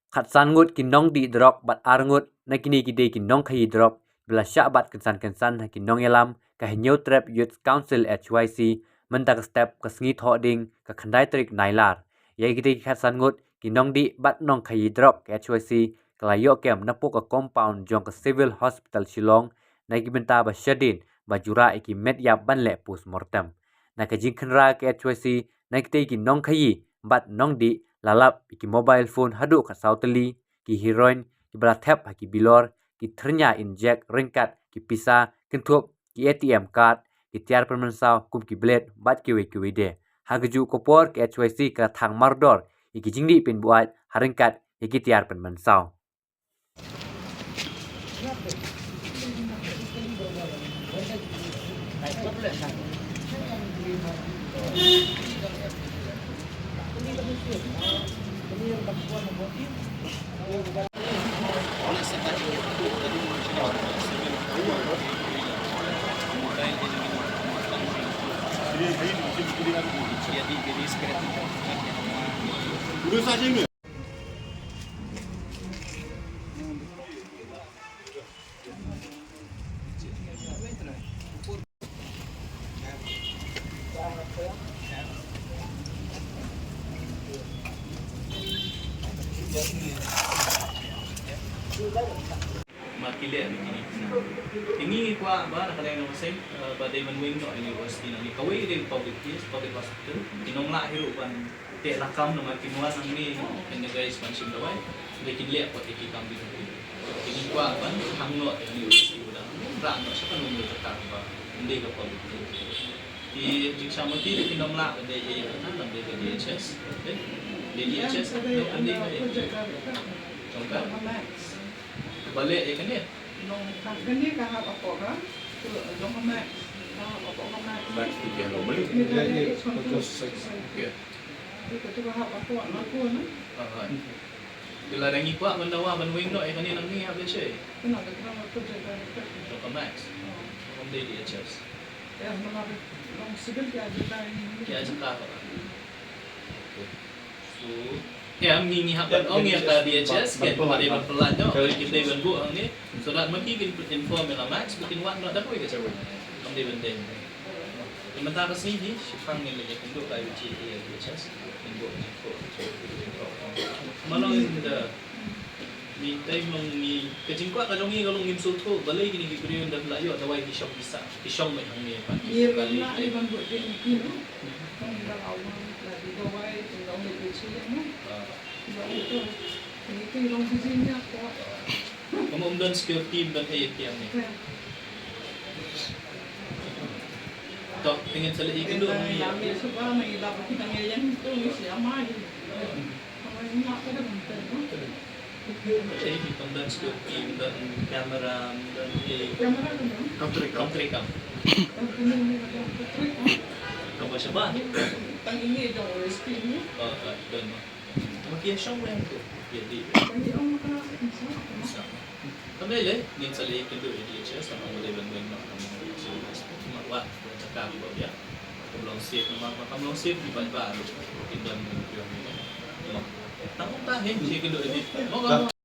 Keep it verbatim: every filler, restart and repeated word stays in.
Khatsan ngut ki nongdih drok bad ar ngut na kine ki dei ki nongkhaïi drok ba la shah bat kynsan kynsan ha ki nongïalam ka Hynñiewtrep Youth Council H Y C mynta ka step ka sngi Thohdieng ka khyndai tarik Nailar. Ïa kitei ki khatsan ngut ki nongdih bad nongkhaïi drok ka H Y C ka la ïoh kem napoh ka compound jong ka Civil Hospital Shillong na ki bynta ba shadien ba ju rah ïa ki met ïap ban leh postmortem. Na ka jingkhynra ka H Y C na kitei ki nongkhaïi bad nongdih la lap ïa ki mobile phone haduh khatsaw tylli, ki heroin kiba la thep ha ki bilor, ki tyrnia injek ryngkat ki pisa kynthup, ki A T M card, ki tiar pynmynsaw kum ki blade bad kiwei kiwei de. Ha kajuh ka por ka H Y C ka la thang mardor ïa ki jingdih pynbuaid ha ryngkat ïa ki tiar pynmynsaw. Ma ki leh ni kine. Te ngi kwah ba na ka liang ka seng, eh, ba dei ban weng noh ïa ka university nangne. Kawei dei public, yes, public hospital. Ki nong lah hi ruh ban teh lakam namar kin wan nangne, kin da guys ban shim dawai. Dei kin leh pat ïa ki kam bynta. Te ngi kwah ban hang noh ïa ka university ba dang rah noh sha ka nong ka kam ba. Dei ka public. Ki jingshah mati dei ki nong lah ban dei ïa ka, ban dei ka D H S. Dei D H S, dei ban dei ka. Jong ka. Ba leh ïa kane. Long ka kane ka hap hapoh ka, tu long ka mat, ka hap hapoh ka mat. Mat tu dia lo mali. Ni ka dei control. Control six. Okay. Tu ka tu ka hap hapoh na ku na. Ah, ah. Bila dang ngi kwah ban dawa ban weng noh ïa kane nangne hap leh shi. Kena ka kena tu dia ka. Long ka mat. Oh. Long dei D H S. Eh, namar long civil ki aja ka ni. Ki aja ka. Okay. So, ïa, ngi, ngi hap ban ong ïa ka D H S, kan, ba dei ban pyllait noh, ba dei ban buh hangne. So that ma ki kin inform ïa la Max, ba kin wad noh da kawei ka jingwan. Kam dei ban dei. Ïa mynta ka sngi hi, shipang ngin leit ïakynduh ka I B T A ïa D H S, kin buh jingkyrkhu. Ma long in da, ngi, tai long ngi, ka jingkwah ka jong ngi ka long ngin sngewthuh, balei kine ki briew ynda la ïoh dawai ki shong ki sah, ki shong beit hangne pat. Ngi la ïoh ban buh dei ngi, no? Kong da la wan la dei dawai, kong da wan dei shi, no? Ah. Dawai to. Ngi te long busy nia ko. Kong um don security ban ei ïa kiang ne. Ya. To, te ngin sa leit ïakynduh ngi. Ngi la mih suba, ngi la ba ki nang ïa ïeng to ngi shu amai. Amai ngi la ka da ban pen, no? Ei, ki pynban security, pynban camera, pynban ei. Camera ka dang? Kam trei kam. Kam trei kam. Kam trei kam. Kam ba shaban. Tang ini dong rescue ni. Oh, oh, don. Ma ki ïa shong weng tu. Ïa di. Tang ini ong ka. Sa. Kam dei lei, ngin sa leit ïakynduh ïa D H S, tang ong ba dei ban weng noh. Mat wat, ka ka ba ïa. Kam long safe namar, kam long safe ki ban ba. Ki don ki ong. Tang ong ta hei, ïakynduh ïa di. Mo ka.